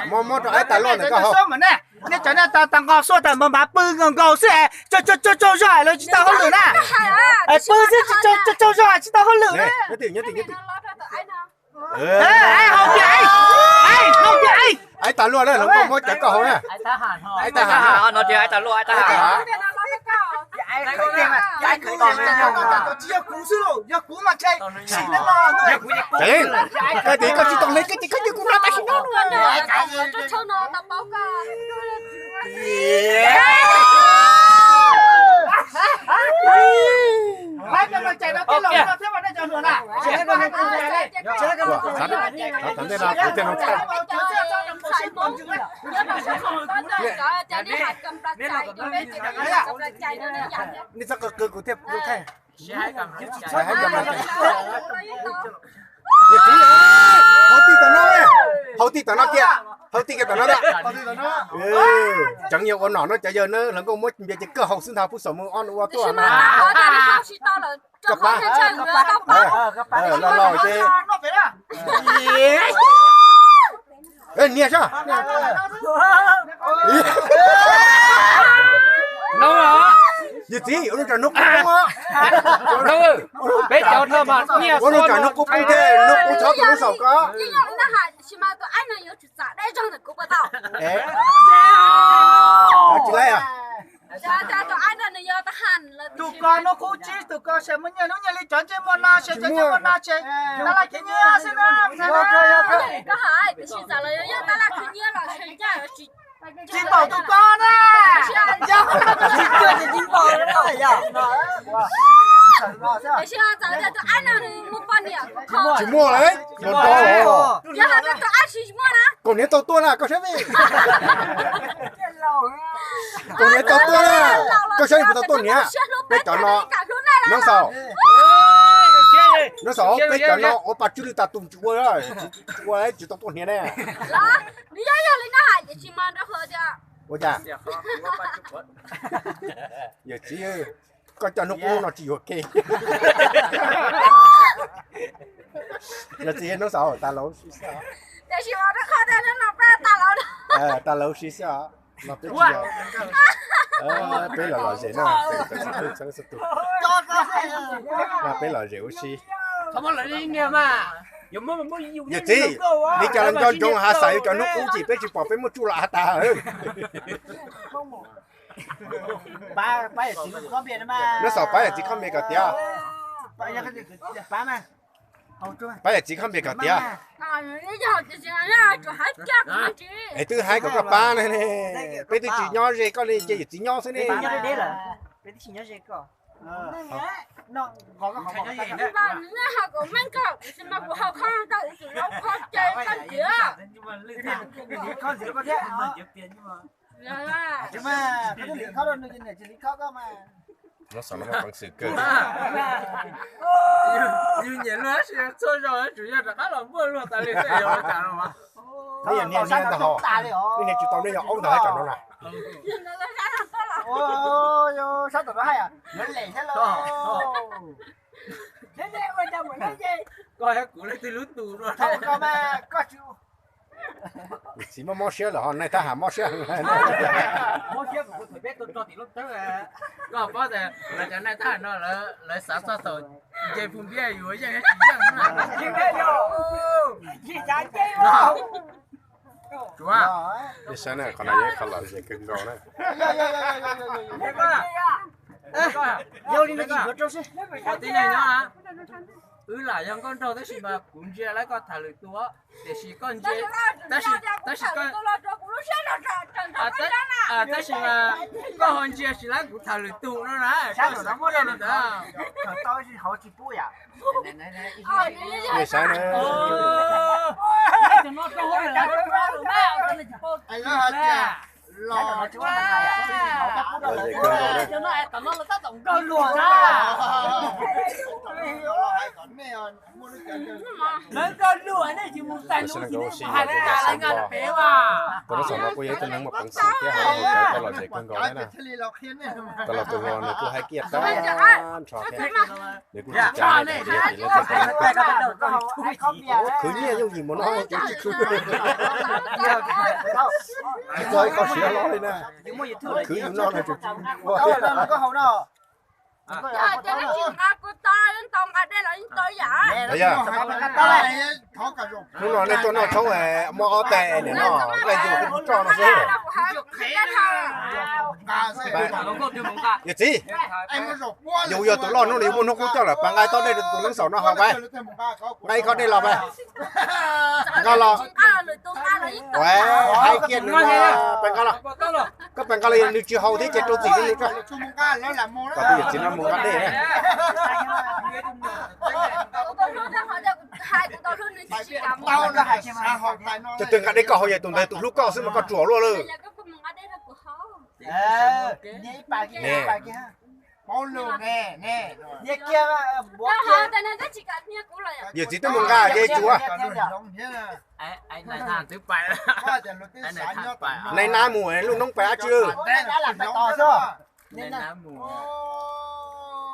Muab, muab rau aib tas luaj ntawm koj haus. Nej cov nej tas nqos xuaj tas npav npav pw nkaus nkaus xwb es, tsaug tsaug zog es lawv tsis tau hauj lwm na. Es pw xwb tsaug tsaug zog es tsis tau hauj lwm na. Aib tas luaj na, hluas nkauj muab cov koj haus na. Aib tas luaj, aib tas luaj. Tsis yog kuv xwb lauj, yog kuv mas ntshe sim no. Koj tias koj tsis tau hle, koj tias koj cia kuv noj tam sim no. Nej txhob qw qw kuv thiaj thaij. Yawg txiv, haus tij tom no, haus tij tom no kiag, haus tij kiag tom no na. Tseev yawg ua nom no cov yawg na, hluas nkauj muab npias ces kawg haus xwb ntag, pub xaum mus ob ua tuaj na. Koj pab, los los ces nias sab. Yawg txiv, ua lub tsam hnub qub poob os. Peb cov no mas ua lub tsam hnub qub poob thiab, hnub qub txhob tus lub xaum ko. Tsis laib. Tus ko hnub qub tsib, tus ko se muaj nyiaj, hnub nyiaj li cov ntsej muag no se cov ntsej muag no se tab laj khwv nyiaj xwb na. Tsis npaum tus ko na. Tsis muaj lawm, kaus hniav tau tuaj na koj saib. Kaus hniav tau tuaj na, koj saib puas tau tuaj hniav. Peb cov no, Noob Xaus, Noob Xaus, peb cov no ua pa tswj lwj tas tus tsis ua, tsis ua tsis tau tuaj hniav ne. Ua cas? Yawm txiv, koj coj hnub qub no tsis yuav kiag. Yawm txiv, Noob Xaus, tas lawm si xwb. Tas lawm si xwb os. No peb tsis yog, peb los lom zem na. Peb lom zem ua si. Yawm txiv, li cas los nco ntsoov has xav yuav cov hnub qub ces peb tsis pom peb muaj tsuj lom has tas. Noob Xaus, pab yawm txiv comment kom tiav. Pab yawm txiv comment kom tiav. Es twb hais kom koj pab ne, peb twb tsis nyob ze koj li ces yawm txiv nyob xwb ne. Noob Xaus no muaj peev xwm kawg. Yus nyiam luag tab sis txhua zaus tsuas yog rov qab los muaj luag tas li xwb, yog ua cas los mas. Nej yog niag niag ntag hos, nej niag tsis tau nej yog aub ntag hais tsam no na. Koj yog kuv leej twg lub tus no. Yawm txiv mob mob siab lawm ho, nais thab ham mob siab heev. Koj paub tias lawv cov nais thab ham no lawv xav txog thaum nce pug npiab yuav yeej tsis yeej na. Tsuav, nej saib na, qhov no yog ib qho lom zem kawg nkaus na. Tib neeg nyob, wb lam yog nkauj nraug tab sis mas kuv ntsia lawv koj tham lwm tus, tiam sis koj ntsia, tab sis, tab sis, tab sis mas koj ho ntsia tsis lawv kuv tham lwm tus no na. Nej saib na. Lawv nkauj luam na. Lawv nkauj luam ne, tsis mus txais lus tsis ne, hais li cas lawv nkauj pem as. Tus no xav no kuj yog ib tug neeg muaj peev xwm thiab, hais lus cawv tau lom zem kawg nkaus na. Tau los tus hluas nws kuj hais kiag tag nrho thiab. Nws kuj tsis cas li, tiam sis lawv tej khwv nyiaj yooj yim mus no tsis khwv. Tsis txog ib qho siav hlo li na. Khwv yus no no tsis ua. Hnub no nej tuaj noj tshoob muaj ob tais niam no, nqaij yus kuj tso no xwb. Yawm txiv, yus yog tus loj hnub no yus muaj hnub qub coj lawm, pab nqa ib tob dej rau tus neeg saum no haus pab. Nqa ib khob dej los pab. Nqa los. Ua, hais kiag nws no, pab nqa los. Koj pab nqa los nws tsis haus thiab ces rau txim rau nws tso. Kom tus yawm txiv no mus nqa dej na. Tus twg nqa dej koj haus, yog tus ntawd tus hlub koj xwb mas koj ruam luaj lawm. Yawm txiv twb mus nqa ces tsuav. Nais nab mus lub noob pais dab tsi lawm.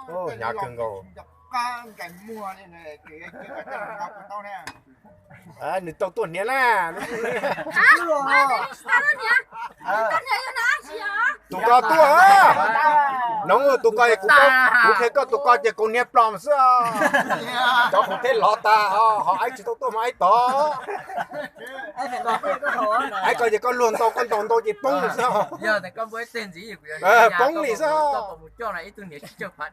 Hnyav kawg nkaus. Nws tau tuaj hniav na. Tus ko tuaj. Noog tus ko, kuv qhia koj tus ko ces kuv hniav plom xwb. Cov kuv thiab lov tas, ho aib tsis tau tuaj mas aib tod. Aib ko ces koj luag ntau, koj ntaus ntau ces poob xwb. Poob li xwb.